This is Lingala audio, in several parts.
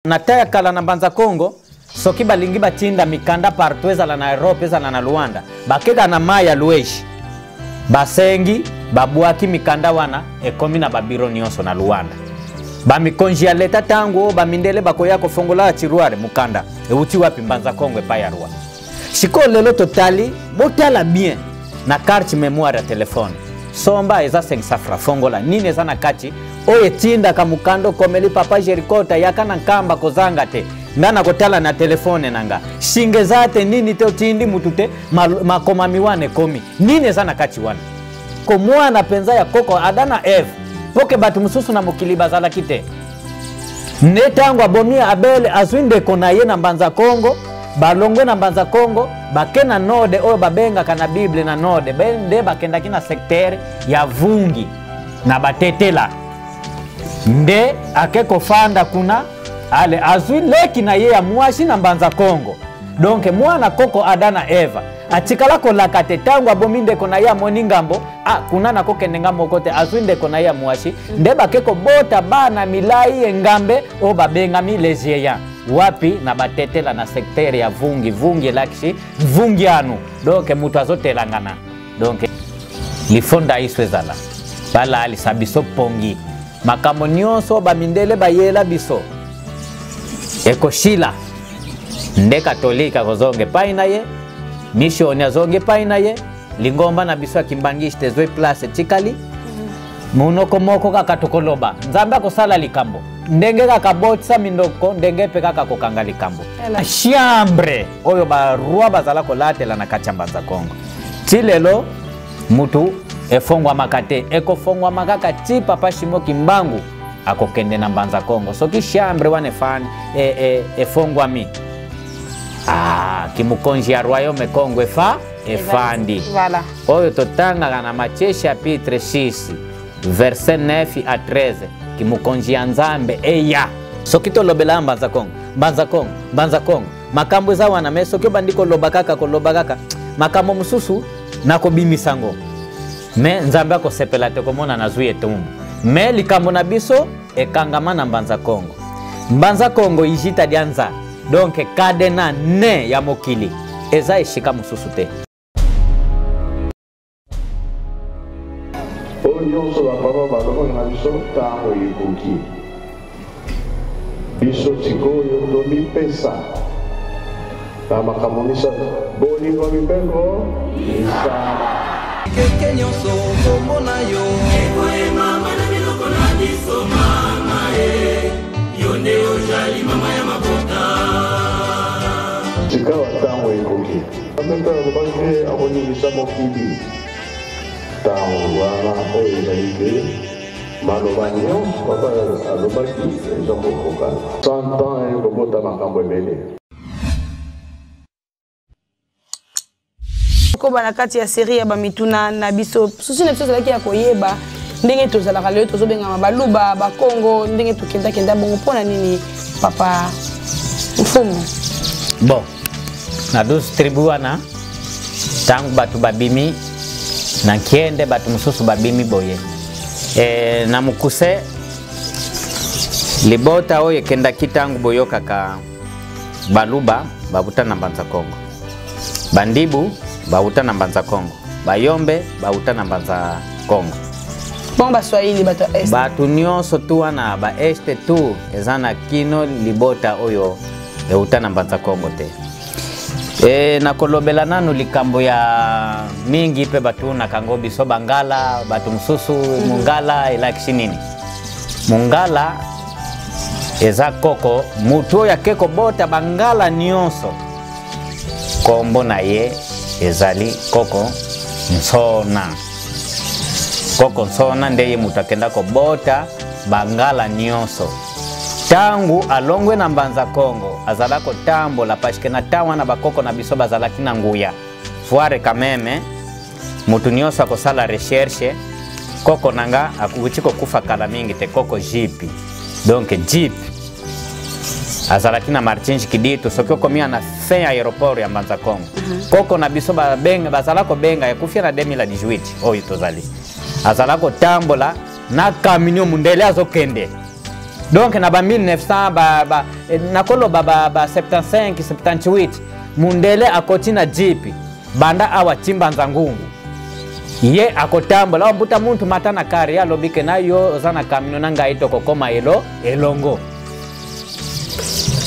Na ta ya kala na Mbanza Kongo, soki balingi batinda mikanda partout, ezala na Europe, ezala na Luanda, bakeka na mai ya Lueji, basengi babwaki mikanda wana ekomi na babiro nyonso na Luanda. Bamikonzi ya leta ntango oyo bamindele bakoya kofongola tiroir, mokanda euti wapi? Mbanza Kongo epai ya roi. Sikoyo lelo totali, botala bien na carte mémoire ya telefone, somba eza 500 francs, fongola nini eza na kati oyo etindaka mokanda okomeli papa Jerikota yaka na Nkamba, kozanga te nga na kotala na telefone na nga singa eza te nini te, otindi mutu te, makomami wana ekomi nini eza na kati wana. Komwana mpenza ya koko Ada na Eve, mpo ke bato mosusu na mokili bazalaki te. Nde ntango abomi Abel, azwi ndeko na ye na Mbanza Kongo, balongwe na Mbanza Kongo, bake na node oyo babengaka na Bible na node, nde bakendaki na secteur ya Vungi na Batetela, nde ake kofanda kuna. Ale azwi leki na ye ya mwasi na Mbanza Kongo. Donc mwana koko Ada na Eva atikala kolaka te. Ntango abomi ndeko na ye, amoni ngambo, ah, kuna nakokende nga moko te, azwi ndeko na ye ya mwasi, nde bake kobota bana milai engambe oyo babengami les géants. Wapi? Na Batetela, na secteur ya Vungi. Vungi elakisi Vungianu, donc moto azotelangana. Donc lifonda iso ezala balalisa biso pongi, makambo nyonso bamindele bayela biso ekoshila. Nde katolike akozonga epai na ye, misioni azonga epai na ye, lingomba na biso ya kimbangiste ezwi place etikali monoko moko kaka tokoloba. Nzambe akosala likambo ndenge kaka botisa mindoko, ndenge mpe kaka kokanga likambo. Chambre oyo baroi bazala kolatela na kati ya Mbanza Kongo ti lelo mutu efongwamaka te, ekofongwama kaka ti papa Shimo Kimbangu akokende na Mbanza Kongo. Soki chambre wana efani efongwami, ah, kimukonzi ya royaume Kongo efa efandi. Voilà. Oyo totangaka na Matthieu chapitre 6 verset 9 à 13, kimukonzi ya Nzambe eya. Soki tolobela Mbanza Kongo, Mbanza Kongo, Mbanza Kongo, makambo eza wana, me soki obandi koloba kaka, koloba kaka makambo mosusu nakobimisa ngo, me Nzambe akosepela te komona nazwi etumbu. Me likambo na biso ekangama na Mbanza Kongo. Mbanza Kongo ijita dianza, donc kadena ne ya mokili eza esika mosusu te. Oyo nyonso bapapa balobaki na biso, ntango ekoki biso sikoyo tomipesa na makambo misato: bolingo, mibeko, misala. Keke nyonso komona yo ekoyemama na biloko na biso mama e, yo nde ozali mama ya mabota. Sikawa ntango ekoki. Nzambe mpe alobaki te akoningisa mokili ntango wana oyo ezali te. Maloba nyonso papa alobaki eza kokokana. 100 ans ekobota makambo ebele. Koba na kati ya série ya bamituna na biso, susi na biso ezalaki ya koyeba ndenge tozalaka lelo, tozobengama Baluba, Bakongo, ndenge tokendakenda bongo, mpo na nini, papa mfumu? Bon, na 12 tribu wana, ntango bato babimi na nkiende, bato mosusu babimi boye. Na mokuse, libota oyo ekendaki, ntango boyokaka Baluba bauta na Mbanza Kongo, Bandibu bauta na Mbanza Kongo, Bayombe bauta na Mbanza Kongo. Bongo Baswahili, bato ya Est? Bato nyonso tu wana ba Est tu eza na kino libota oyo euta na Mbanza Kongo te. Nakolobela nanu likambo ya mingi mpe batunaka yango biso Bangala, bato mosusu. Mongala elakisi nini? Mongala eza koko mutu oyo ake kobota Bangala nyonso. Kombo na ye ezali koko Nsona. Koko Nsona nde ye mutu akenda kobota Bangala nyonso. Ntango alongwe na Mbanza Kongo, azala kotambola parce na ntango wana bakoko na biso bazalaki na nguya foire quand même. Mutu nyonso akosala recherche. Koko na nga akuti kokufa kala mingi te, koko Jipi, donc Jeep azalaki na Martins Kiditu. Soki okomi na fin ya aéroport ya Mbanza Kongo, koko na biso babenga, bazala kobenga, ekufi na 2018 oyo tozali. Azala kotambola na camion, mundele azokende. Donc na ba 1900 ba, ba, eh, nakoloba ba, ba 75 78, mundele akoti na jipi banda awa Tshimbanza Ngungu, ye akotambola awa mbuta muntu mata na kare, ye alobi ke na yo oza na kamino na ngai tokokoma elo elongo.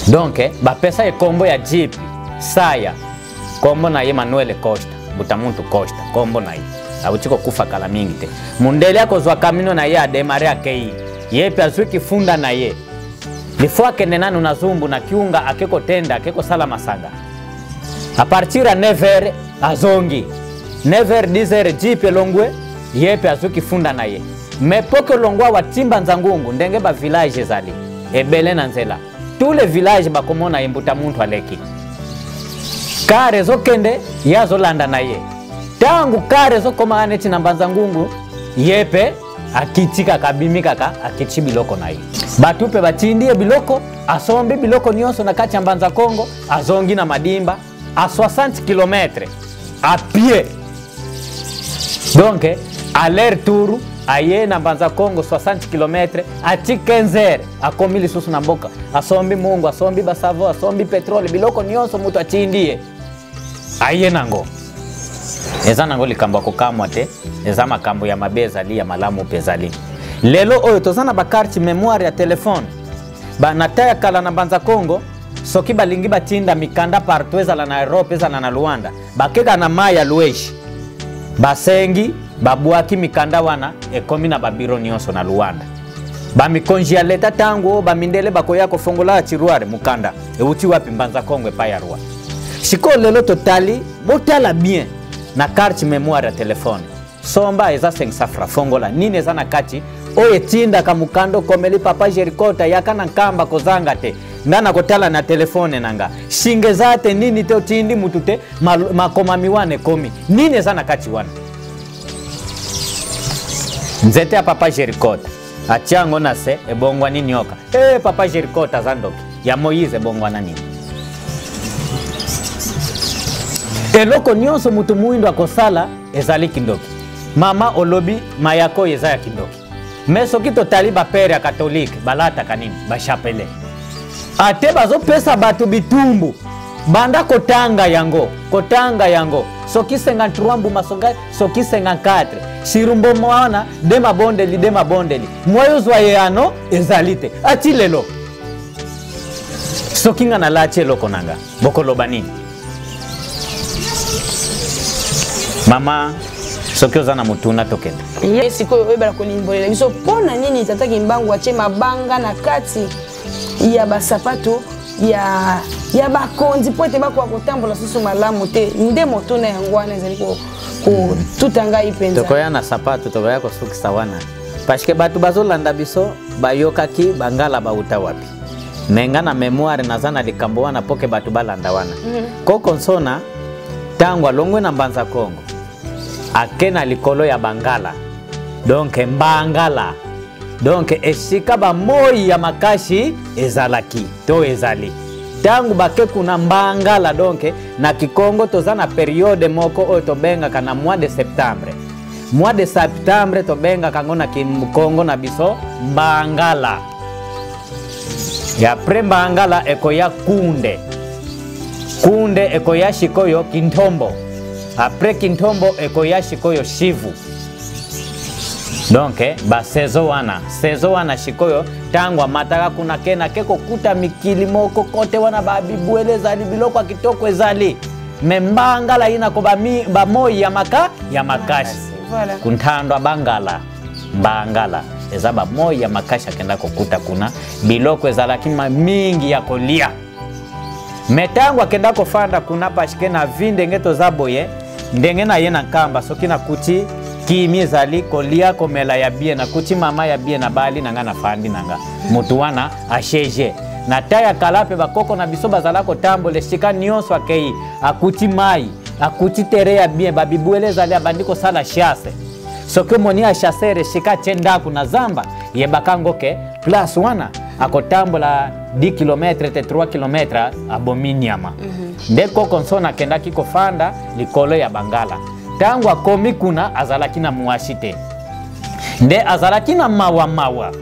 Donc bapesa ye kombo ya jipi saya, kombo na ye Manuel Costa, mbuta muntu Costa kombo na ye, awuti kokufa kala mingi te. Mundele akozwa kamino na ye, ademare, akei, ye mpe azwi kifunda na ye, lifo akende nanu na zumbu na kiunga, ake kotenda, ake kosala masanga. A partir ya 9h azongi, 9h 10h jipe elongwe, ye mpe azwi kifunda na ye. Me poke olongwa wa Timba Nzangungu, ndenge ba village ezali ebele na nzela, tous les villages bakomona ye mbuta muntu aleki, kare ezokende, ye azolanda na ye. Ntango kare ezokoma neti na Mbanza Ngungu, ye mpe akiti kaka, abimi kaka, akiti biloko na ye, bato mpe batindi ye biloko, asombi biloko nyonso na kati ya Mbanza Kongo, azongi na Madimba a 60 km à pied. Donc aller tour aye na Mbanza Kongo 60 km, ati 15 heures akomi lisusu na mboka, asombi mungu, asombi basavo, asombi petrole, biloko nyonso moto atindi ye, aye nango. Eza nango likambo ya kokamwa te, eza makambo ya mabe ezali, ya malamu mpe ezali. Lelo oyo toza na bacarte mémoire ya telefone. Ba na ta ya kala na Mbanza Kongo, soki balingi batinda mikanda partout, ezala na Europe, ezala na Luanda, bakeka na mai ya Lueshi, basengi, babwaki mikanda wana, ekomi na babiro nyonso na Luanda, bamikonzi ya leta. Ntango oyo bamindele bakoya kofongola ya tiroir, mokanda euti wapi? Mbanza Kongo, epai ya roi. Sikoyo lelo totali, botala bien na carte mémoire ya telefone, somba eza 500 francs, fongola, nini eza na kati oyo etindaka mokanda okomeli papa Jerikota, yaka na Nkamba, kozanga te. Nga na kotala na telefone na nga, shinga eza te, nini te, otindi mutu te, makomami wana ekomi, nini eza na kati wana? Nzete ya papa Jerikota atia yango na se, ebongwani nyoka. E, papa Jerikota aza ndoki ya Moïse, ebongwana nini? Eloko nyonso mutu mwindo akosala ezali kindoki. Mama olobi mayako oyo eza ya kindoki, me soki totali bapere ya katolike balataka nini? Bachapelet. Ate bazopesa bato bitumbu, banda kotanga yango, kotanga yango, soki 53 mbuma, soki 54 shirumbo mwana de mabondeli, de mabondeli mwa ozwa eyano ezali te. Ati lelo soki nga nalati eloko na nga, bokoloba nini? Mama, soki oza na motuna, tokende. Ye sikoyo oyebala kolimbolela biso mpo na nini tata Kimbangu atie mabanga na kati ya basapato ya bakonzi, mpo ete bakoka kotambola susu malamu te. Nde motuna yango wana ezali kotuta ngai mpenza. Tokoya na sapato, tokoya kosukisa wana, parce que bato bazolanda biso bayokaki bangala bauta wapi. Me nga na mémoire naza na likambo wana mpo ke bato balanda wana. Koko Nsona, ntango alongwe na Mbanza Kongo, ake na likolo ya bangala, donc mbangala, donc esika bamoi ya makasi ezalaki to ezali. Ntango bake kuna mbangala, donc na Kikongo toza na periode moko oyo tobengaka na mois de septembre. Mois de septembre tobengaka yango na Kikongo na biso mbangala. Ya après mbangala ekoya kunde, kunde ekoya sikoyo kintombo, après kintombo ekoya sikoyo shivu. Donc basaison wana, saison wana sikoyo, ntango amataka kuna, ke na ke kokuta mikili moko kote wana, babibwele ezali, biloko ya kitoko ezali, me mbangala yinako bamoi ya maka ya makasi. Voilà. Kunthandwa bangala, mbangala eza bamoi ya makasi. Akenda kokuta kuna biloko ezalaki mingi ya kolia. Me ntango akenda kofanda kuna, parce que na vi ndenge toza boye, ndenge na ye na Nkamba, soki nakuti kimi ezali kolia komela ya bien, nakuti mama ya bien, nabali na nga, nafandi na nga, motu wana ashege na ta ya kala. Mpe bakoko na biso bazala kotambola esika nyonso, akei akuti mai, akuti tere ya bien, babibwele ezali, abandi kosala chasse. Soki omoni achasseur esika atie ndako na zamba, yebaka ngo ke place wana akotambola 10 km te 3 km, abomi nyama. Nde koko Nsona akendaki kofanda likolo ya bangala. Ntango akomi kuna, azalaki na mwasi te, nde azalaki na mawa mawa.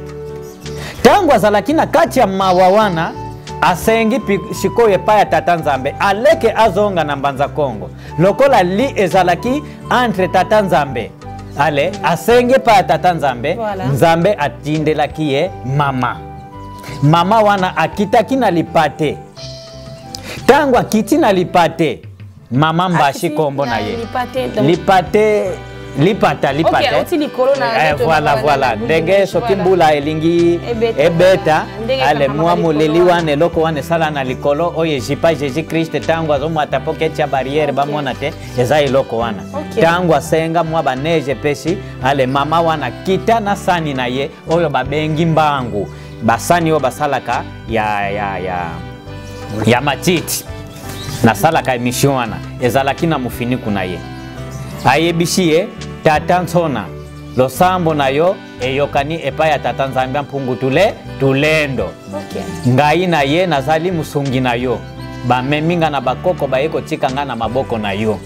Ntango azalaki na kati ya mawa wana, asengi sikoyo epai ya tata Nzambe aleke azonga na Mbanza Kongo. Lokola li ezalaki entre tata Nzambe, ale asengi epai ya tata Nzambe. Voilà. Nzambe atindelaki ye mama. Mama wana akitaki na lipate. Ntango akiti na lipate, mama Mbashi Akiti kombo na na ye. lipate, donc- Lipate, lipata, lipate. Ok, auti likolo na Eh, nzoto voilà, na- voilà. na- Ndenge soki voilà. mbula elingi Ebeta, ebeta, voilà. Ndenge ale ekamaka mwa likolo moleli wana. wana, eloko wana esala na likolo oyo ejipa Jésus Christ ntango azomwata mpo ketia barrière bamona te, eza eloko wana. Ntango asenga mwa baneige epesi, ale mama wana kita na sani na ye oyo babengi mbangu, basani oyo basalaka ya matiti. Nasalaka émission wana ezalaki na mofiniku na ye. Ayebisi ye: tata Nsona, losambo na yo eyokani epai ya tata Nzambe ya mpungu tule tulendo. Ngai na ye nazali mosungi na yo, bamemi nga na bakoko baye kotika nga na maboko na yo,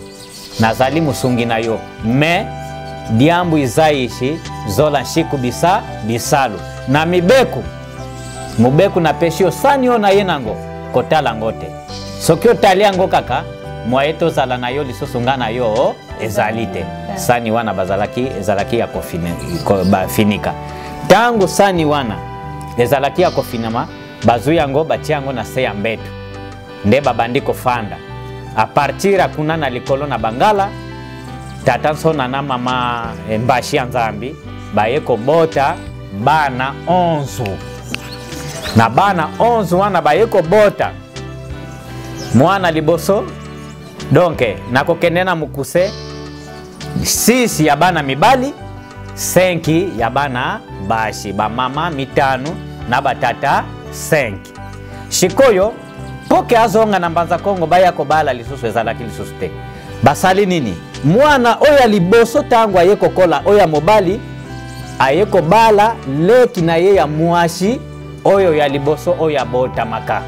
nazali mosungi na yo. Me diambu izaishi zola nshiku bisa bisalu na mibeku mobeku napesi yo sani oyo na ye nango kotala yango te. Soki otali yango kaka mwaye tozala na yo lisusu nga na yo ezali te. Sani wana bazalaki ezalaki ya bafinika. Ntango sani wana ezalaki ya kofinama, bazwi yango batia yango na se ya mbeto, nde babandi kofanda. A partir ya kuna na likolo na bangala, tata Nsona na mama Mbashi ya Nzambi baye kobota bana 11. Na bana 11 wana baye kobota mwana liboso, donc nakokende na mokuse, 6 ya bana mibali, 5 ya bana basi, bamama mitano na batata 5. Sikoyo poke azonga na Mbanza Kongo, baya kobala lisusu ezalaki lisusu te. Basali nini? Mwana oyo ya liboso ntango aye kokola, oyo ya mobali, aye kobala leki na ye ya mwasi oyo ya liboso oyo abotamaka.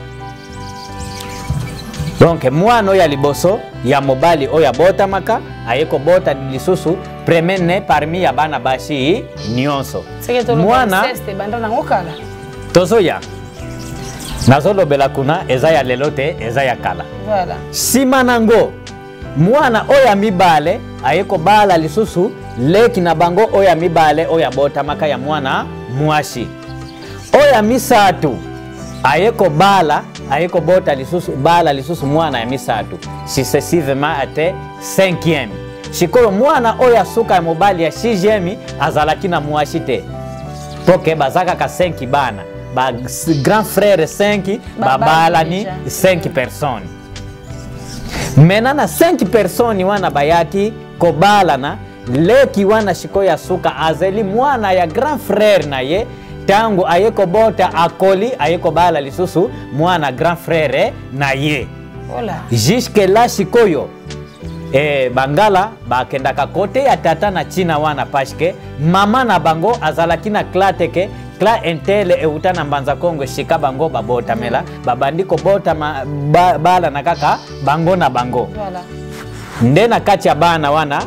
Donc mwana oyo ya liboso ya mobali oyo abotamaka aye kobota lisusu premier né parmi ya bana basi nyonso. Seke toloba mwana inceste ebanda nango kala. Tozoya, nazolobela kuna eza ya lelo te, eza ya kala. Voilà. Nsima nango mwana oyo ya mibale aye kobala lisusu leki na bango oyo ya mibale oyo abotamaka ya mwana mwasi. Oyo ya misato aye kobala, aye kobota lisusu, bala lisusu mwana ya misato, successivement ate 5e. Sikoyo mwana oyo asuka ya mobali ya 6e azalaki na mwasi te, poke baza kaka 5 bana ba grand frère 5 Babalani babalani déjà. 5 personnes. Mena na 5 personnes wana bayaki kobalana, leki wana sikoyo ya suka azali mwana ya grand frère na ye. Ntango aye kobota, akoli, aye kobala lisusu mwana grand frère na ye. Voilà. Jusque là sikoyo bangala bakendaka kote ya tata na ntina wana, parce que mama na bango azalaki na clan teke, clan intele euta na Mbanza Kongo esika bango babotamela. Babandi kobotama bala na kaka bango na bango. Voilà. Nde na kati ya bana wana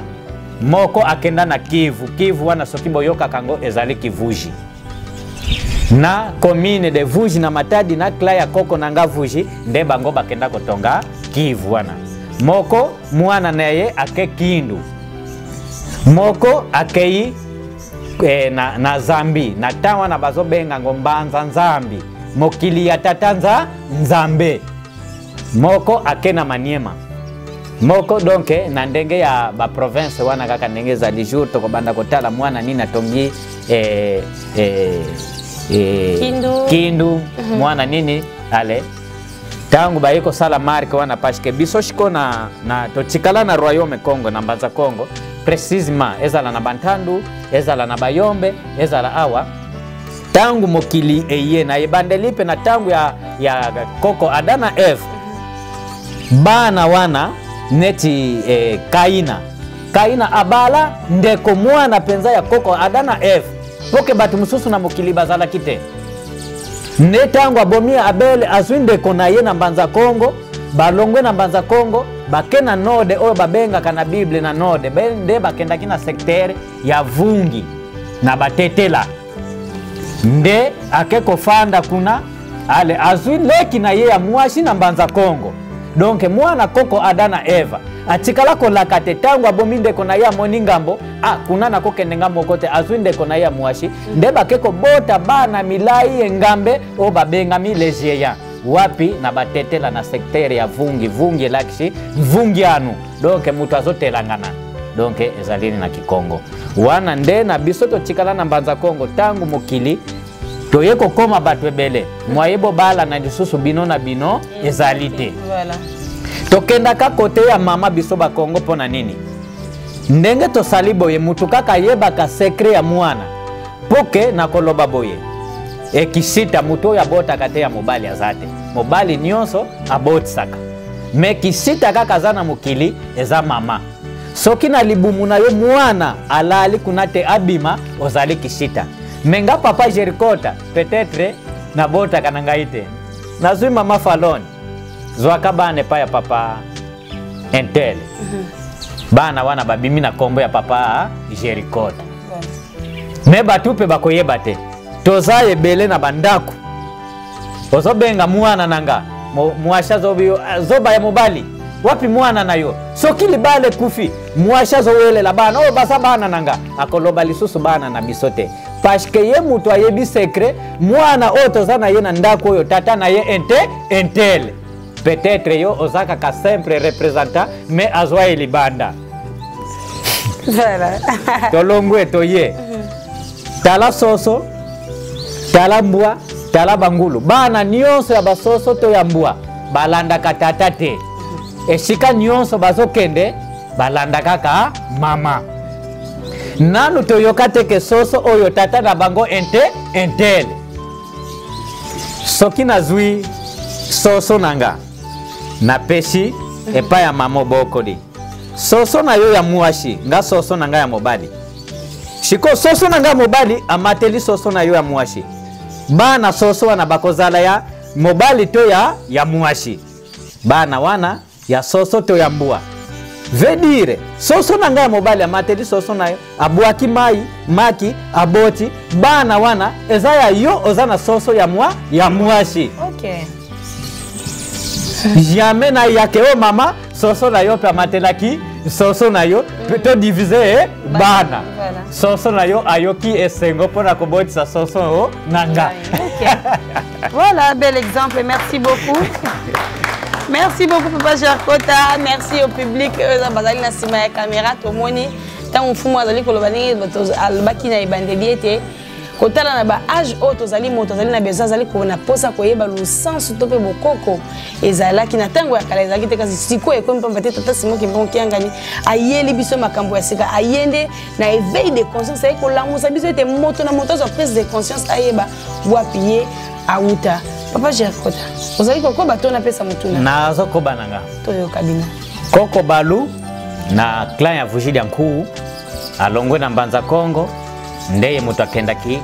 moko akenda na Kivu. Kivu wana soki boyokaka yango ezali Kivuji na commune de Vuji na Matadi na clan ya koko na nga Vuji, nde bango bakenda kotonga Kivu wana. Moko mwana na ye ake Kindu, moko akei na Zambi, na ta wana bazobenga ngo Mbanza Nzambi, mokili ya tata nza Nzambe. Moko ake na Maniema, moko donc na ndenge ya ba province wana kaka ndenge ezali. Jour tokobanda kotala mwana nini atongi Kindu. Kindu, mwana nini ale ntango baye kosala marke wana, parce que biso siko na totikala na royaume Congo, na Mbanza Congo précisement, ezala na Bantandu, ezala na Bayombe, ezala awa. Ntango mokili eye na ebandeli mpe na ntango ya koko Adam na Eve, bana wana neti Kaina. Kaina abala ndeko mwana mpenza ya koko Adam na Eve, poke bato mosusu na mokili bazalaki te. Nde ntango abomi Abel, azwi ndeko na ye na Mbanza Kongo, balongwe na Mbanza Kongo, bake na node oyo babengaka na Bible na node. Nde bakendaki na secteur ya Vungi na Batetela. Nde ake kofanda kuna, ale azwi leki na ye ya mwasi na Mbanza Kongo. Donc mwana koko Ada na Eva atikala kolaka te ntango abomi ndeko na ye, amoni ngambo, ah, kuna nakokende nga moko te, azwi ndeko na ye ya mwasi, nde bake kobota bana milai engambe oyo babengami les géants. Wapi? Na batetela na secteur ya vungi. Vungi elakisi mvungianu, donc moto azotelangana, donc ezali na Kikongo wana. Nde na biso totikala na Mbanza Kongo. Ntango mokili toye kokóma bato ebele, mwaye bobala na lisusu bino na bino ezali te. Voilà. Tokendaka kote ya mama biso Bakongo. Mpo na nini ndenge tosali boye? Mutu kaka ayebaka secret ya mwana poke na koloba boye ekisita. Moto oyo abotaka te ya mobali aza te, mobali nyonso abotisaka, me kisita kaka aza na mokili eza mama. Soki na libumu na yo mwana alali kuna te abima, ozali kisita. Me nga papa Jerikota, peut-être nabotaka na ngai te, nazwi mama Falone, zwaka bana epai ya papa intel. Bana wana babimi na nkombo ya papa Jerikota, me bato mpe bakoyeba te. Toza ebele na bandako, ozobenga mwana na nga mwasi, azobi zoba ya mobali, wapi mwana na yo? Soki libala ekufi, mwasi azowelela bana oyo baza bana na nga, akoloba lisusu bana na biso te, parce que ye moto ayebi secret mwana oyo toza na ye na ndako oyo, tata na ye inte intel. Peut-être yo oza kaka simple représentant, mais azwa ye libanda. Voilà. Tolongwe, toye tala soso, tala mbwa, tala bangulu. Bana nyonso ya basoso to ya mbwa balandaka tata te. Esika nyonso bazokende, balanda kaka mama. Nanu toyoka te ke soso oyo tata na bango inte intel. Soki nazwi soso na nga, napesi epai ya mama, obokoli soso na yo ya mwasi, nga soso na nga ya mobali. Sikoyo soso na nga ya mobali amateli soso na yo ya mwasi, bana soso wana bakozala ya mobali to ya mwasi? Bana wana ya soso to ya mbwa? Veut dire soso na ngai ya mobali amateli soso na yo, abwaki mai maki, aboti bana wana, eza ya yo oza na soso ya mwasi. Jamais na yake oyo mama soso na yo mpe amatelaki soso na yo, to divise bana. Voilà. Soso na yo ayoki esengo mpona kobotisa soso oyo na nga. Ok. Voilà, bel exemple. Merci beaucoup. Merci beaucoup, Papa Jerkota. Merci au public. Bazali na sima ya caméra, tomoni. Tango mfumu azali koloba ndenge bato alobaki na ebandeli ete kotala na ba âge oyo tozali, moto azali na besoin, azali na posa koyeba lusansu to mpe bokoko ezalaki na ntango ya kala, ezalaki te, kasi sikoyo ekomi, pamba te tata Simon Kimbangu Kiangani ayeli biso makambo ya sika, aye nde na éveil de conscience, aye kolamusa biso ete moto na moto azwa prise de conscience, ayeba wapi ye awuta. Papa Jerkota, ozali kokoba to napesa motuna? Nazokoba na nga. Toyoka bino. Koko Balu na clan ya Vujidi ya Nkuu alongwe na Mbanza Kongo, ndeye moto akendaki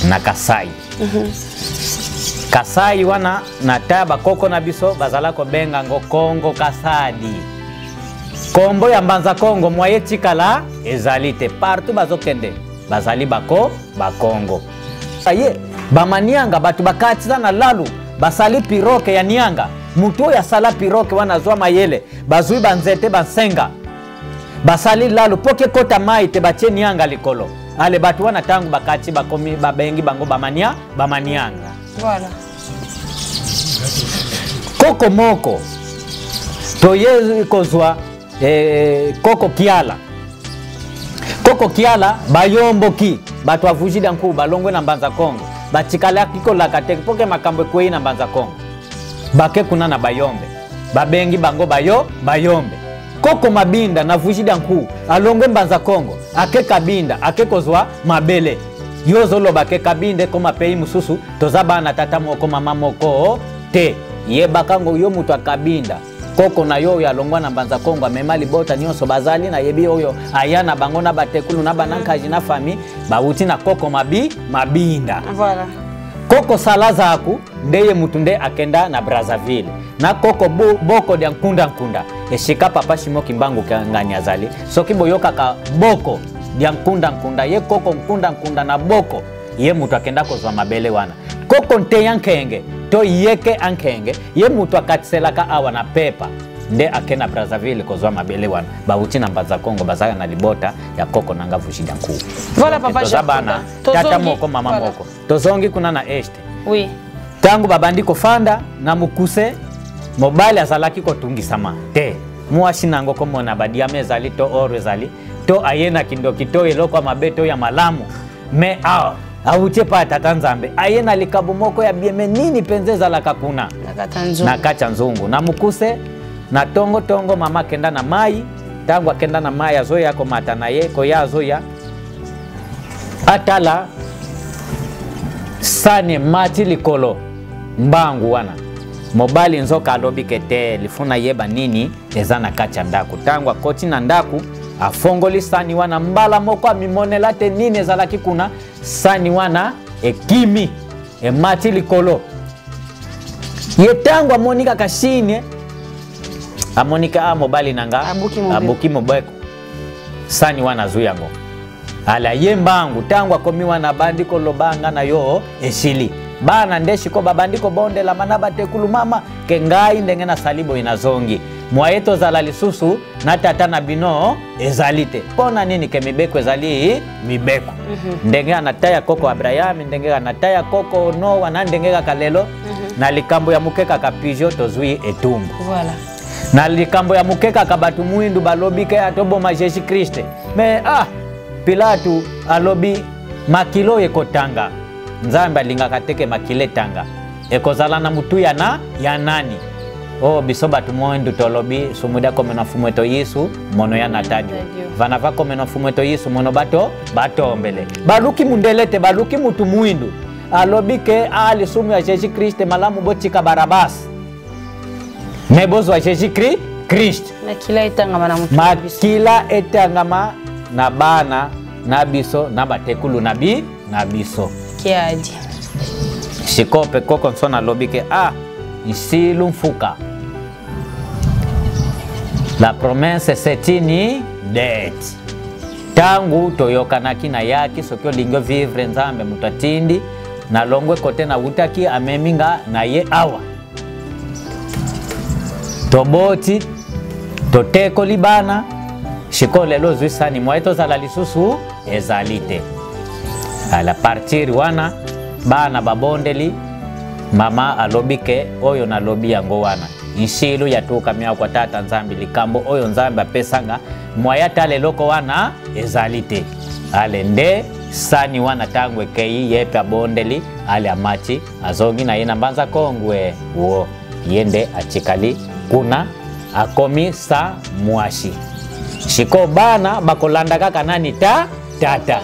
na Kasai. Kasai wana na ta bakoko na biso bazala kobenga ngo Kongo Kasadi. Kombo ya Mbanza Kongo mwaye tikala ezali te. Partout bazokende bazali bako Bakongo. Aye bamanianga, bato bakatisa na lalu, basali piroke ya nianga. Moto oyo asala piroke wana azwa mayele, bazwi banzete bansenga, basali lalu mpo ke kota mai te, batie nianga likolo. Ale bato wana ntango bakati bakomi, babengi bango bamania bamanianga. Voilà. Koko moko toye kozwa koko Kiala. Koko Kiala bayomboki bato avujida nku, balongwe na Mbanza Kongo, batikalaki kolaka te mpo ke makambo ekwei na Mbanza Kongo, bake kuna na Bayombe, babengi bango bayo Bayombe. Koko Mabinda na Vujida nku alongwe Mbanza Kongo, ake Kabinda, ake kozwa mabele. Yo ozoloba ke Kabinda ekoma pays mosusu, toza bana tata moko mama moko te. Yebaka ngo yo moto akabinda, koko na yo oyo alongwa na Mbanza Kongo, amema libota nyonso bazali nayebi oyo aya na bango na batekulu na banankaji na famille, bawuti na koko Mabinda. Voilà. Koko Salazaku nde ye mutu nde akenda na Brazzaville na koko boko dia nkunda nkunda, esika papa Simon Kimbangu ngani azali. Soki boyokaka boko dia nkunda nkunda, ye koko nkunda nkunda na boko. Ye moto akenda kozwa mabele wana. Koko Nteya Nkenge to Yeke Ankenge, ye moto akatiselaka awa na pepa nde ake na Brazzaville kozwa mabele wana. Bauti na Mbanza Kongo, bazalaka na libota ya koko nanga Vujida Nkuwu. Voilà, papa. Toza bana tata moko mama moko. Tozongi kuna na este. Oui. Ntango babandi kofanda na mokuse, mobali azalaki kotungisama te. Mwasi nango komona badiama ezali to oro ezali to aye na kindoki to eloko ya mabe to ya malamu, me awa awuti epai ya tata Nzambe, aye na likabo moko ya bieme. Nini mpenza ezalaka kuna na kati ya nzungu na mokuse? Na tongo-tongo mama akenda na mai. Ntango akenda na mai, azoya komata na ye koya, azoya atala sani mati likolo mbangu wana. Mobali nzoka alobi ke te, lifuna yeba nini eza na kati ya ndako. Ntango akoti na ndako, afongoli sani wana, mbala moko amimonela te nini ezalaki kuna. Sani wana ekimi, emati likolo. Ye ntango amoni kaka signe, amoni ka ah, mobali na nga abuki mobeko. Sani wana azwi yango, ala ye mbangu. Ntango akomi wana, abandi koloba nga na yo esili. Bana nde siko babandi kobondelama na batekulu mama ke ngai ndenge nasali boye, nazongi mwaye tozala lisusu na tata na bino ezali te. Mpo na nini? Ke mibeko ezali mibeko. Ndenge ana ta ya koko Abraham, ndenge ana ta ya koko Noa, na ndenge kaka lelo. Na likambo ya moke kaka pigeon, tozwi etumbu. Voilà. Na likambo ya moke kaka bato mwindu balobi ke atoboma Jésus Christ, mais ah, Pilatu alobi makilo ekotanga. Nzambe alingaka te ke makila etanga. Ekozala na mutuya na ya nani? O biso bato mwindu tolobi sumuda komena fumu eto Yesu mono ya natadio vana va komena fumu eto Yesu mono bato batombele baluki mundele te, baluki mutu mwindu. Alobi ke a lisumu ya Jésus Christ malamu botika Barabas, me bozwa Jésus Christ. Makila etangama na motu. Makila etangama na bana na biso na batekulu na bi na biso. Kiadi. Sikoyo mpe koko nso nalobi ke ah, nsilu mfuka, la promesse, c'est une dette. Ntango toyokanaki na yaki, soki olingi vivre, Nzambe moto atindi nalongwe kote nawutaki, amemi nga na ye awa, toboti, totekoli bana. Sikoyo lelo ozwi sani, mwaye tozala lisusu ezali te. Ala partir wana bana babondeli mama, alobi ke oyo nalobi yango wana nsilu yatuka miakwa tata Nzambe, likambo oyo Nzambe apesanga mwaya tala eloko wana ezali te. Ale nde sani wana ntango ekei, ye mpe abondeli, ale amati, azongi na ye na Mbanza Kongwe wo. Ye nde atikali kuna, akomi sa mwashi. Sikoyo bana bakolanda kaka nani? Ta tata.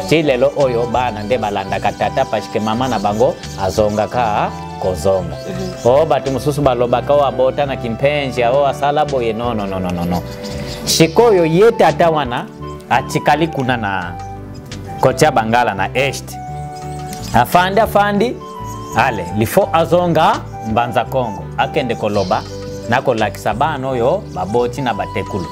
Ti lelo oyo bana nde balandaka tata, parce que mama na bango azongaka kozonga. O bato mosusu balobaka o abota na kimpenje, o asala boye. No, no, no, no, no, no. Sikoyo ye tata wana atikali kuna na kotia bangala na est, afandi afandi, ale lifo azonga Mbanza Kongo, akende koloba na kolakisa bana oyo baboti na batekulu.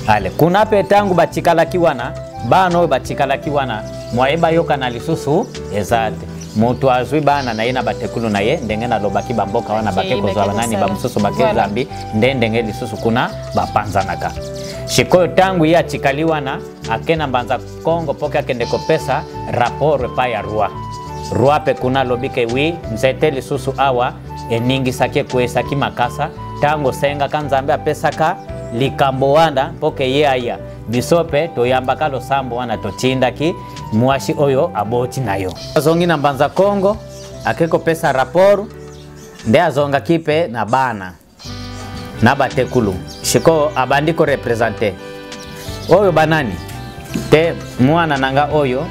Ale kuna mpe ntango batikalaki wana, bana oyo batikalaki wana, mwaye bayokana lisusu eza te. Moto azwi bana na ye na batekulu na ye, ndenge nalobaki, bamboka wana bake kozwa banani, bamosusu bake Zambi, nde ndenge lisusu kuna bapanzanaka. Sikoyo ntango ye atikali wana, ake na Mbanza Kongo mpoke akende kopesa rapport epai ya roi. Roi mpe kuna alobi ke wi, nzete lisusu awa eningisaki, ekweyisaki makasa. Ntango osengaka Nzambe apesaka likambo wana mpoke ye aya, biso mpe toyambaka losambo wana, totindaki mwasi oyo aboti na yo. Azongi na Mbanza Kongo, ake kopesa rapport, nde azongaki mpe na bana na batekulu. Sikoyo abandi korepresente oyo banani te, mwana na nga oyo,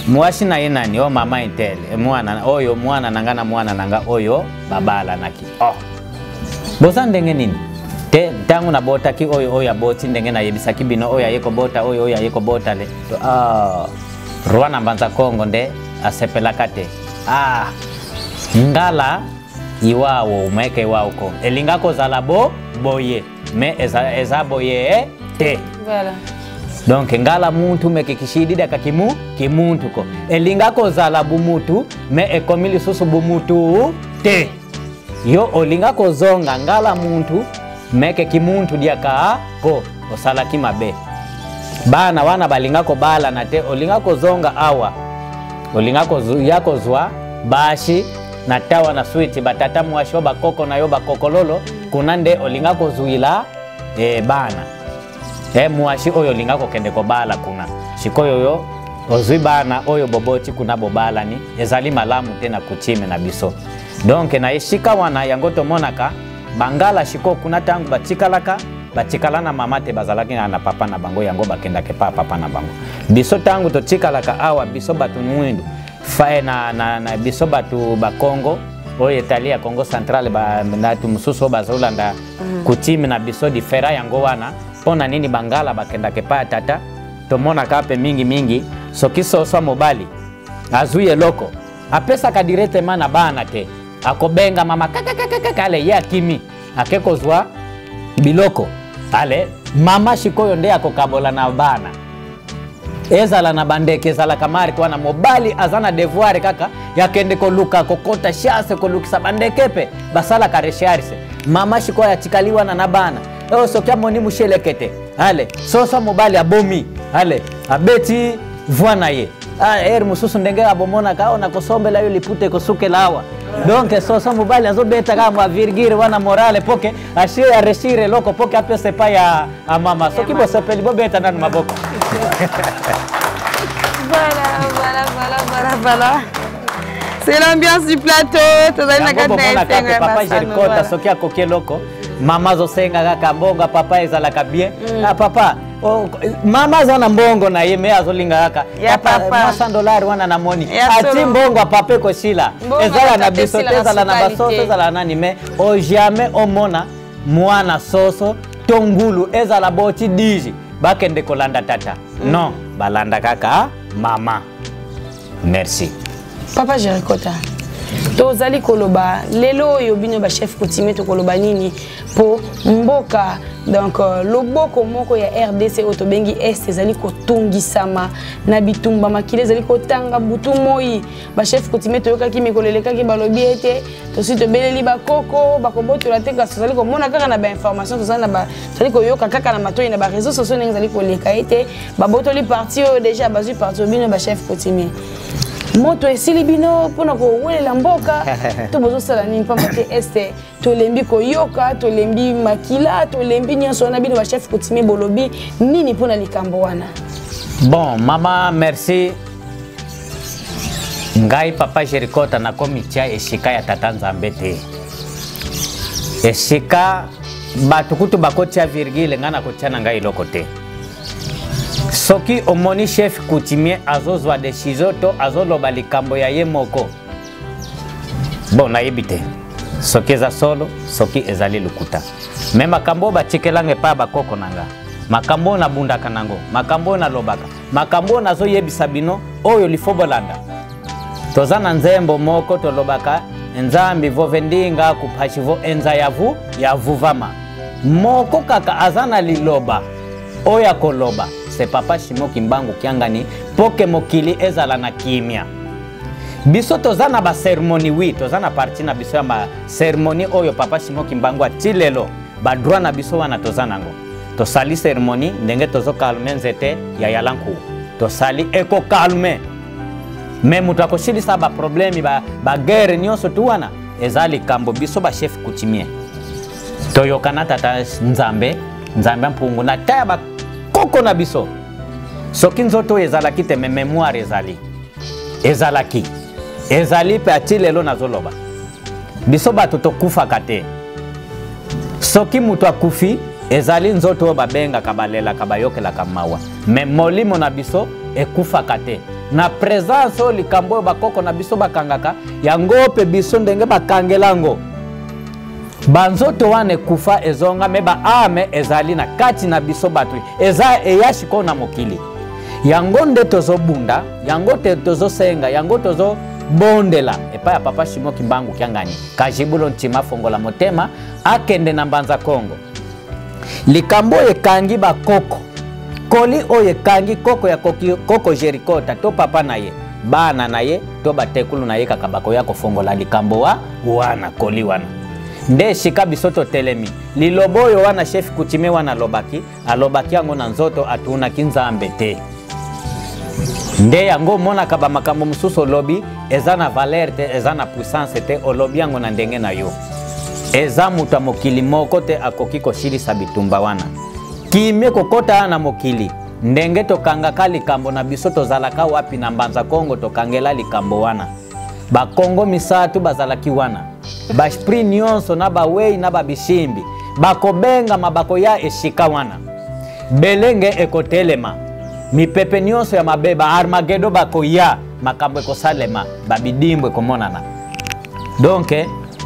mwasi na ye nani, oyo mama intele, mwana oyo, mwana na nga na mwana na nga oyo babalanaki. Oh, boza ndenge nini te? Ntango nabotaki oyo, oyo aboti ndenge nayebisaki bino, oyo aye kobota oyo, oyo aye kobota le ah, roi na Mbanza Kongo nde asepelaka te. Ah, ngala iwawo umeke iwawo elinga kozala bo boye, me eza, eza boye te. Voilà. Donc ngala muntu meke kishididaka kimu kimuntu ko elinga kozala bumutu me ekomi lisusu bumutu te. Yo olinga kozonga ngala muntu meke kimuntu diaka ko osalaki mabe. Bana wana balinga kobalana te, olinga kozonga awa olinga ya kozwa bashi na tawa na switi batata mwasho bakoko na yo bakokololo kuna nde olinga kozwila bana mwashi oyo olinga kokende kobala kuna sikoyo yo ozwi bana oyo boboti kuna bobalani ezali malamu te na kutime na biso. Donc na esika wana yango tomonaka bangala sikoyo kuna ntango batikalaka batikala na mama te, bazalaki na papa na bango, yango bakendaka pa papa na bango. Biso ntango totikalaka awa biso bato mwindu fa na biso bato bakongo oyo etali ya Congo central bato mosusu oyo bazolanda kutime na biso difera yango wana mpo na nini bangala bakendaka epai ya tata. Tomonaka mpe mingi mingi soki soso mobali azwi eloko apesaka directement na bana te, akobenga mama kakakakaka ale ye akimi ake kozwa biloko ale mama sikoyo nde akokabola na bana. Ezala na bandeke ezalaka marke wana mobali aza na devoir kaka yakende koluka kokota chasse kolukisa bandeke mpe basalaka recherche. Mama sikoyo atikali wana na bana oyo soki amoni mushelekete ale soso mobali abomi ale abeti voi na ye ere mosusu ndenge abomonaka awa nakosombela yo liputa ekosukela awa. Donc soso mobali azobeta kaka mwa virgule wana morale poke ashi aresire eloko poke apesa epai ya mama. Soki bosepeli bobeta nanu maboko. Voilà, voilà, voilà, voilà, voilà. C'est l'ambiance du plateau. Tozali na kati na esengo ya papa Jerikota soki akoki eloko mama azosenga kaka mbongo papa ezalaka bien. Papa mama aza na mbongo na ye me azolinga kaka papa $100 wana namoni ati mbongo ya papa ekosila ezala na biso te, ezala na basoso ezala nani me o jamais omona mwana soso to ngulu ezala boti diji bakende kolanda tata. Non, balanda kaka mama. Merci. Papa Jerikota, tozali koloba lelo oyo bino ba chef coutumier tokoloba nini po mboka donc loboko moko ya RDC oyo tobengi Est ezali kotungisama na bitumba makili ezali kotanga butu moi. Ba chef coutumier toyokaki mikolo elekaki balobi ete tosi tobeleli bakoko bakobotola te, kasi tozali komona kaka na ba information tozali na ba tozali koyoka kaka na matoi na ba réseaux sociaux ndenge ezali koleka ete babotoli parti oyo déjà bazwi parti oyo bino ba chef coutumier moto esili bino mpona kowelela mboka to bozosala nini pamba te Est tolembi koyoka, tolembi makila, tolembi nyonso wana. Bino ba chef coutumier bolobi nini mpona likambo wana? Bon mama, merci. Ngai papa Jerikota nakomi tia esika ya tata Nzambe te, esika bato kutu bakotia virgule ngai nakotia na ngai eloko te. Soki omoni chef coutumier azozwa décision to azoloba likambo ya ye moko, bon nayebi te soki eza solo soki ezali lokuta, me makambo oyo batikelanga epai ya bakoko na nga, makambo oyo nabundaka nango, makambo oyo nalobaka, makambo oyo nazoyebisa bino oyo lifo bolanda. Toza na nzembo moko tolobaka nzambi vove ndinga kuphashi vo enza yavu yavuvama. Moko kaka aza na liloba oyo akoloba se papa Shimo Kimbangu Kiangani poke mokili ezala na kimia. Biso toza na ba cérémonie, oui, toza na parti na biso ya ba cérémonie oyo papa Shimo Kimbangu ati lelo ba droit na biso wana toza nango. Tosali cérémonie ndenge tozokalme nzete ya yalanku, tosali ekokalme me moto akosilisa ba problème ba guerre nyonso tu wana eza likambo biso ba chef coutumier toyokana tata Nzambe, Nzambe mpungu na taya bakoko na biso. Soki nzoto oyo ezalaki te me mémoire ezali ezalaki ezali mpe ati lelo nazoloba biso bato tokufaka te. Soki moto akufi ezali nzoto oyo babengaka balelaka bayokelaka mawa, me molimo na biso ekufaka te. Na présence oyo likambo oyo bakoko na biso bakangaka yango mpe biso ndenge bakangela yango banzoto wana ekufa ezonga me baame ezali na kati na biso bato eza eya sikoyo na mokili. Yango nde tozobunda, yango te tozosenga, yango tozobondela epai ya papa Shimo Kimbangu Kiangani Kajibulo Ntima fongola motema akende na Mbanza Kongo. Likambo ekangi bakoko Koli oyo ekangi koko ya koki, koko Jerikota to papa na ye, bana na ye to batekulu na ye kaka bakoya kofongola likambo wa wana koli wana. Nde esika biso totelemi. Liloba oyo wana chef coutumier wana alobaki, alobaki yango na nzoto, atunaki Nzambe te. Nde yango omonaka ba makambo mosusu olobi eza na valeur te, eza na puissance te, olobi yango na ndenge na yo. Eza moto ya mokili moko te akoki kosilisa bitumba wana. Kimia ekokota na mokili ndenge tokangaka likambo na biso. Tozalaka wapi na Mbanza Kongo tokangela likambo wana? Bakongo misato bazalaki wana, baesprit nyonso na bawei na babishimbi bakobengama, bakoya esika wana, belenge ekotelema, mipepe nyonso ya mabe ba Armagedo bakoya, makambo ekosalema, babidimbo ekomonana. Donc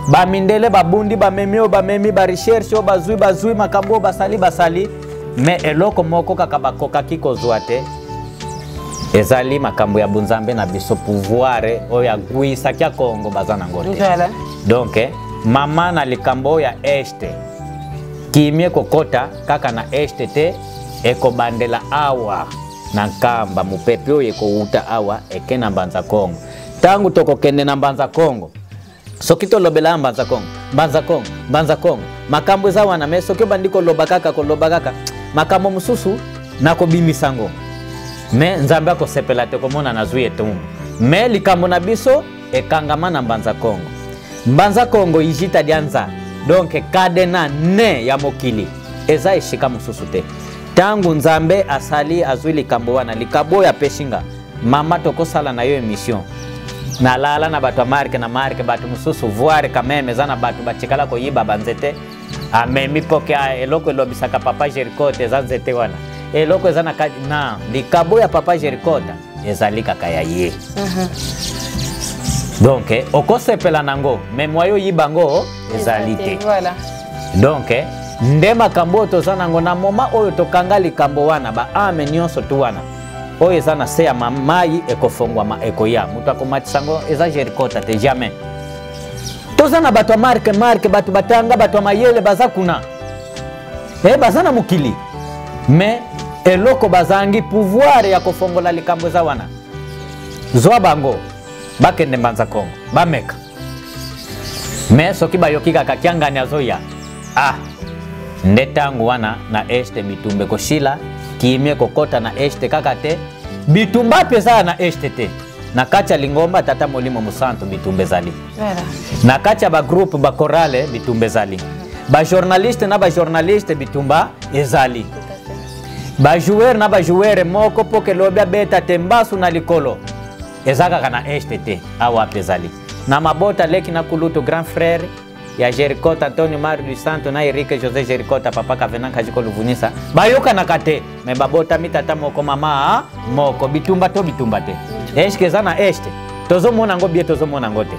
bamindele babundi, bamemi oyo bamemi, ba recherche oyo bazwi, bazwi makambo oyo basali, basali, me eloko moko kaka bakokaki kozwa te, ezali makambo ya bunzambe na biso, pouvoir oyo agwisaki ya Kongo baza nango te. Voilà. Donc mama na likambo oyo ya este, kimia ekokota kaka na este te, ekobandela awa na Nkamba. Mopepe oyo ekowuta awa eke na Mbanza Kongo. Ntango tokokende na Mbanza Kongo, soki tolobela ya Mbanza Kongo, Mbanza Kongo, Mbanza Kongo, makambo eza wana. Me soki obandi koloba kaka, koloba kaka makambo mosusu, nakobimisa ngo, me Nzambe akosepela te komona nazwi etumbu. Me likambo na biso ekangama na Mbanza Kongo. Mbanza Kongo ijita dianza, donc kadena ne ya mokili eza esika mosusu te. Ntango Nzambe asali, azwi likambo wana, likambo oyo apesi nga, mama, tokosala na yo émission. Nalala na bato ya marke na marke, bato mosusu voir quand même eza na bato batikala koyiba banzete, amemi poke eloko elobisaka papa Jerikote eza nzete wana, eloko eza na kati na likabo ya papa Jerikota ezali kaka ya ye. Donc okosepela nango, me mwayo oyiba ngo ezali te. Voilà. Donc nde makambo oyo toza nango na moma oyo tokanga likambo wana, baame nyonso tu wana oyo eza na se ya mai ekofongwama, ekoya. Moto akomatisa yango eza Jerikota te, jamais. Toza na bato ya marke marke, bato batanga, bato ya mayele baza kuna, baza na mokili, me eloko bazangi pouvoir ya kofongola likambo eza wana. Zwa bango bakende Mbanza Kongo bameka, me soki bayoki kaka Kiangani azoya, ah, nde ntango wana na este bitumba ekosila, kimia ekokɔta na este kaka te. Bitumba mpe eza na este te, na kati ya lingomba Tata Molimo Mosantu bitumba ezali. Voilà. Na kati ya bagroupe bakorale bitumba ezali, bajournaliste na bajournaliste bitumba ezali, bajoueur na bajoueur moko mpo ke lobi abeta te mbasu na likolo. Eza kaka na este te, awa mpe ezali na mabota. Leki na kulutu, grand frère ya Jericota Antonio Mario du Santo na Erike José Jericota, papa Kavenan Kajiko Luvunisa, bayokanaka te, me babotami tata moko, mama moko. Bitumba to bitumba te? Eske eza na este? Tozomona yango bie, tozomona yango te.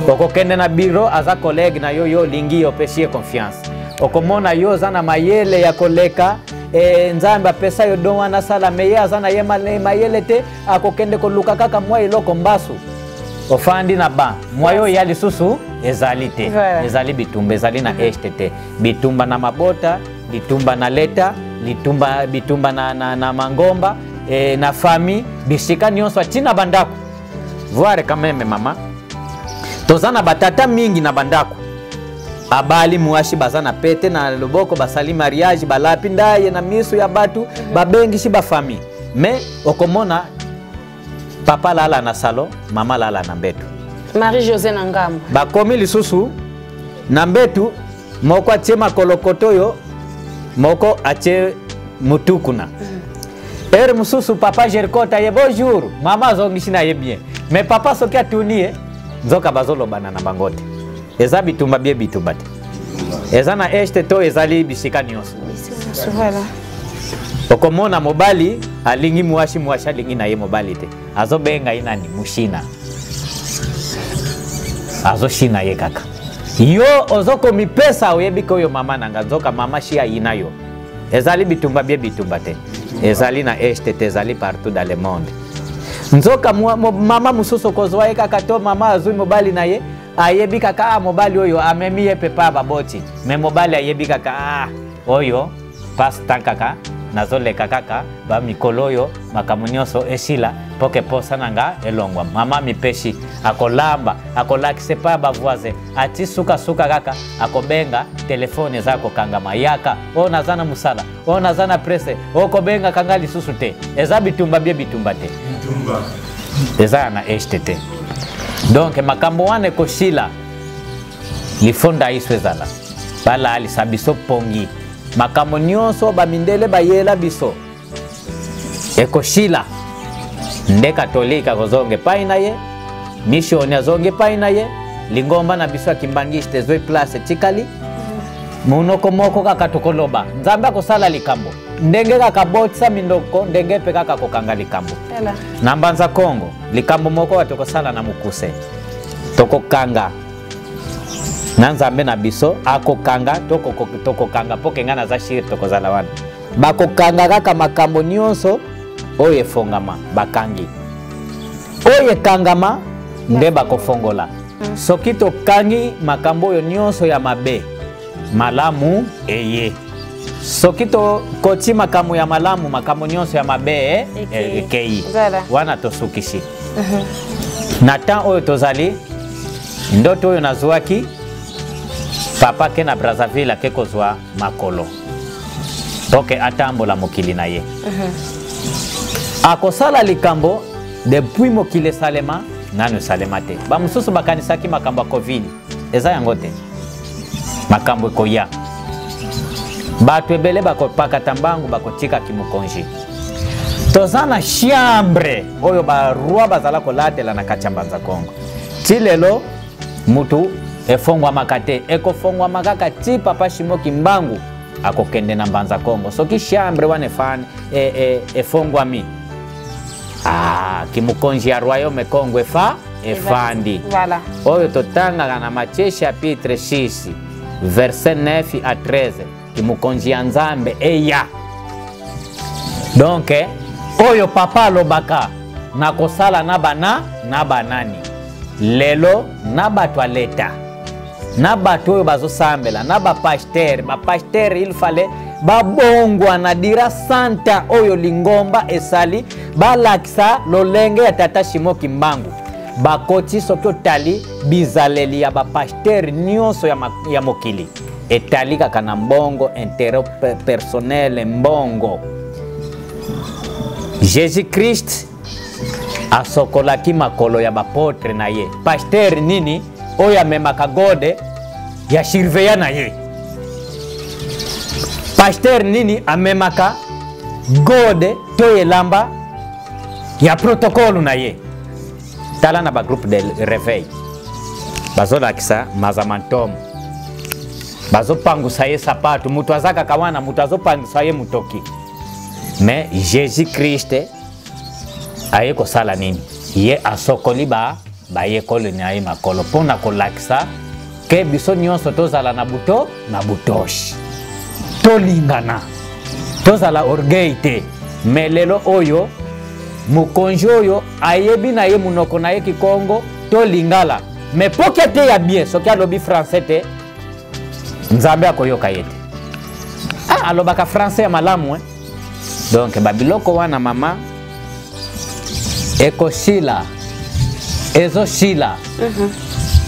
Okokende na biro, aza collègue na yo, yo olingi ye, opesi ye confiance, okomona yo oza na mayele ya koleka, Nzambe apesa yo don wana, asala, me ye aza na ye mayele te, akokende koluka kaka mwa eloko mbasu. Ofandi na ba mwa yo ya lisusu ezali te. Voilà. Ezali bitumba, ezali na este te. Bitumba na mabota, bitumba na leta, litumba, bitumba na mangomba, na famille, bisika nyonso, atina bandako. Voir quand même, mama, toza na batata mingi na bandako, abali mwasi, baza na pete na loboko, basali mariage, balapi ndaye na miso ya bato, babengisi bafamille, me okomona papa lala na salon, mama lala na mbeto. Marie José na ngambo. Bakomi lisusu na mbetu, moko atie makolo koto oyo, moko atie mutu kuna. Ere mosusu papa Jerikota ye bonjour, mama azongisi na ye bien, me papa soki atuni ye, nzoka bazolobana na bango te. Eza bitumba bie bitumba te? Eza na este to ezali bisika nyonso? Voilà. Okomona mobali alingi mwasi, mwasi alingi na ye mobali te, azobenga ye nani, mushina, azoshina ye kaka. Yo ozokomipesa, oyebi ke oyo mama na nga, nzoka mama shi ayina yo. Ezali bitumba bie bitumba te? Ezali na este te, ezali partout dans le monde. Nzoka mama mosusu okozwa ye kaka to mama azwi mobali na ye, ayebi kaka, ah, mobali oyo amemi ye pepa ya baboti, me mobali ayebi kaka, ah, oyo passe temps kaka. Nazoleka kaka bamikolo oyo makambo nyonso esila mpo ke posa na nga elongwa. Mama mipeshi akolamba, akolakisa epai ya bavoisin, ati sukasuka kaka akobenga telefone eza kokangama, yaka oyo naza na mosala, oyo naza na presse, oyo kobengaka nga lisusu te. Eza bitumba bie bitumba te, eza na este te. Donc makambo wana ekosila, lifonda iso ezala balalisa biso pongi, makambo nyonso bamindele bayela biso ekosila. Nde katolike akozonga epai na ye, misioni azonga epai na ye, lingomba na biso ya kimbangiste ezwi place etikali monoko moko kaka tokoloba. Nzambe akosala likambo ndenge kaka botisa mindoko, ndenge mpe kaka kokanga likambo na Mbanza Kongo. Likambo moko tokosala na mokuse, tokokanga na Nzambe na biso akokanga, tokokanga mpo kenga naza shire, tokozala wana bakokanga kaka makambo nyonso oyo efongama, bakangi oyo ekangama nde bakofongola. Soki tokangi makambo oyo nyonso ya mabe, malamu eye. Soki tokoti makambo ya malamu, makambo nyonso ya mabe ekei. Wana tosukisi na temps oyo tozali. Ndoto oyo nazwaki, papa ke na Brazzaville, ake kozwa makolo mpo ke atambola mokili na ye. Akosala likambo depuis mokili esalema nanu esalema te. Bamosusu bakanisaki makambo ya Covid, eza yango te. Makambo ekoya, bato ebele bakopakata mbangu, bakotika kimokonzi. Toza na chambre oyo baroi bazala kolatela na kati ya Mbanza Kongo. Ti lelo mutu efongwamaka te, ekofongwama kaka ti papa Shimo Kimbangu akokende na Mbanza Kongo. Soki chambre wana efani efongwami, kimokonzi ya royaume Kongo efa efandi. Voilà. Oyo totangaka na Matthieu chapitre 6 verset 9 à 13, kimokonzi ya Nzambe eya. Donc oyo papa alobaka nakosala na bana na banani lelo, na bato ya leta, na bato oyo bazosambela, na bapasteur. Bapasteur, il fallait babongwana dira santa oyo lingomba esali, balakisa lolenge ya tata Shimo Kimbangu. Bakoti, soki otali bizaleli ya bapasteur nyonso ya mokili, etali kaka na mbongo, intérêt personnel, mbongo. Jésus Christ asokolaki makolo ya bapotre na ye. Pasteur nini oyo amemaka gode ya surveillant na ye? Pasteur nini amemaka gode to elamba ya protocole na ye? Tala na bagroupe de réveil, bazolakisa mazamantomo, bazopangusa ye sapato, moto aza kaka wana, moto azopangusa ye motoki. Mais Jésus Christ aye kosala nini? Ye asokoli ba bayekoli na ye makolo mpo na kolakisa ke biso nyonso tozala na buto na butoshi, tolingana, tozala orgueil te. Me lelo oyo mokonzi oyo ayebi na ye monoko na ye kikongo to lingala, me poki ate ya bien, soki alobi français te, Nzambe akoyoka ye te. Alobaka français ya malamu, eh? Donc babiloko wana, mama, ekosila, ezosila.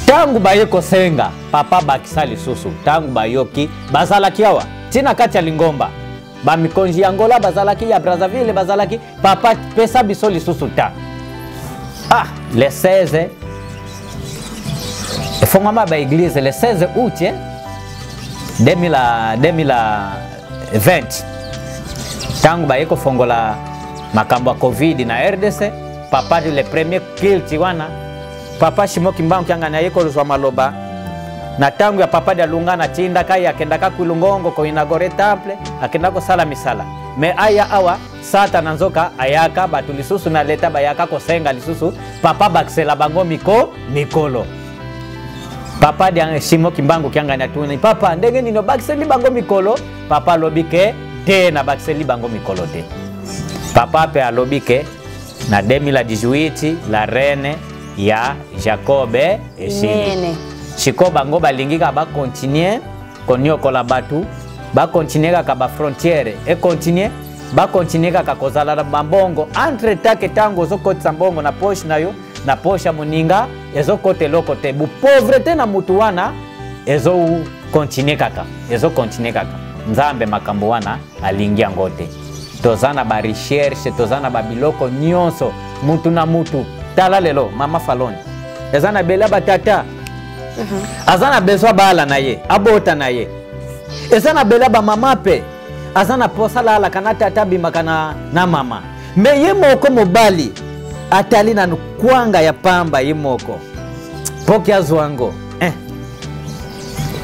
Ntango baye kosenga papa bakisa lisusu, ntango bayoki bazalaki awa ntina kati ya lingomba, bamikonzi ya Angola bazalaki, ya Brazzaville bazalaki, papa pesa biso lisusu ta. Le 16 efongwama baeglise, le 16 août, eh? 2020, ntango baye kofongola makambo ya Covid na RDC, papa le premier culte wana, papa Shimo Kimbangu Kiangani aye kozwa maloba. Na ntango ya papa Dialunga natindaka ye, akendaka Kwilungongo koinaugurer temple, akenda kosala misala. Me aya awa, Satana nzoka ayaka, bato lisusu na leta bayaka kosenga lisusu papa bakisela bango mikolo. Papa dia Shimo Kimbangu Kiangani atuni papa ndenge nini obakiseli bango mikolo. Papa alobi ke te, nabakiseli bango mikolo te. Papa mpe alobi ke na 2018 la reine ya Jacob esili. Sikoyo bango balingi kaka bakontinue koniokola bato, bakontinue kaka bafrontière ekontinue. Bakontinue kaka kozala na bambongo entre temps ke ntango ozokotisa mbongo na poche na yo, na poche ya moninga ezokota eloko te. Bupauvreté na mutu wana ezokontinue kaka, ezokontinue kaka. Nzambe makambo wana alingi yango te. Toza na ba recherche, toza na ba biloko nyonso, mutu na mutu. Tala lelo mama Falone eza na bela batata aza na besoin bala na ye, abota na ye. Eza na bela ba mama pe aza na posa alalaka na tata, abimaka na mama. Me ye moko mobali atali na kwanga ya pamba ye moko poki azwa yango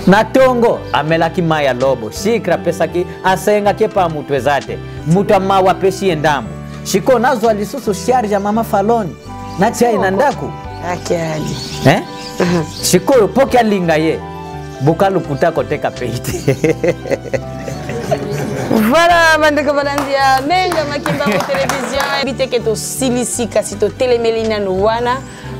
Na tongo amelaki mai ya lobo, sikre apesaki, asengaki epa mutu eza te, mutu amawa apesi ye ndambo. Sikoyo nazwa lisusu charge ya mama Falone, natia ye na ndako. Akiali. Eh? Sikoyo poki alinga ye buka lokuta koteka pei te. Voilà, bandeko balandi ya Menga Makimbangu Télévision, yebi te ke tosilisi, kasi totelemeli nanu wana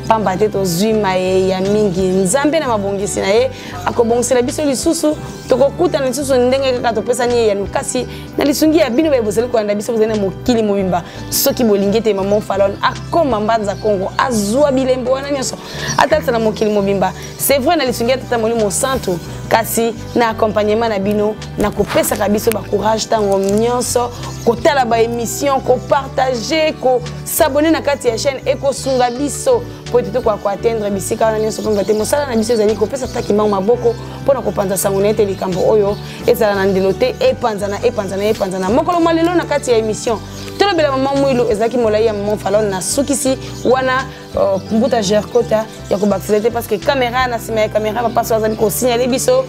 pamba te tozwi maye ya mingi. Nzambe na mabongisi na ye akobongisela biso lisusu, tokokutana lisusu ndenge kaka topesani ye yano, kasi na lisungi ya bino baye bozali kolanda biso, bozali na mokili mobimba. Soki bolingi ete mama Falon akoma Mbanza Kongo, azwa bilembo wana nyonso, atalisa na mokili mobimba, c'est vrai na lisungi ya Tata Molimo Santu, kasi na accompagnement na bino na kopesaka biso bacourage ntango nyonso, kotala baémission, kopartage, kosabone na kati ya chaîne, ekosunga biso po ete tokoka koatteindre bisika wana nyonso, pamba te mosala na biso ezali kopesa Tata Kimbangu maboko mpona kopanza sango na ete likambo oyo ezala na ndelo te, epanzana, epanzana, epanzana. Mokolo mwa lelo na kati ya émission Tolobela Mama Mwilu ezalaki molai ya mama Falon. Nasukisi wana mbuta Gerkota ya kobakisa te, parce que caméra na nsima ya caméra, papa so azali kosignale biso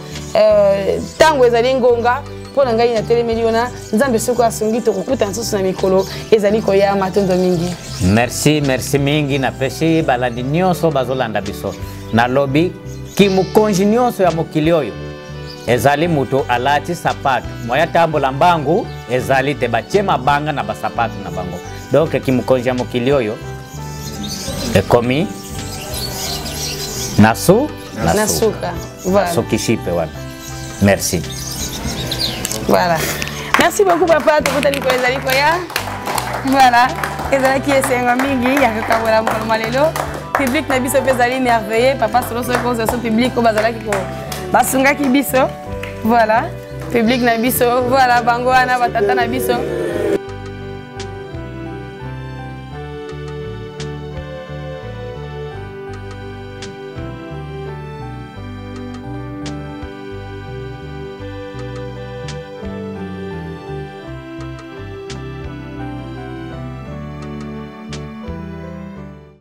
ntango ezali ngonga. Mpo na ngai natelemeli wana. Nzambe soki asungi, tokokutana lisusu na mikolo ezali koya. Matondo mingi. Merci, merci mingi. Napesi balandi nyonso bazolanda biso, nalobi kimukonzi nyonso ya mokili oyo ezali moto alati sapato moya tambola mbangu ezali te, batie mabanga na basapato na bango. Donc kimukonzi ya mokili oyo ekomi na su na suka. Voilà. Nasukisi mpe wana. Merci. Voilà, merci beaucoup papa. Tokutani koyo ezali koya. Voilà, ezalaki esengo mingi ya kokabola mokolo mwa lelo. Public na biso mpe ezali merveilleux. Papa Solo, soki kozwa so public oyo bazalaki ko basungaki biso, voilà public na biso, voilà bango wana, batata na biso.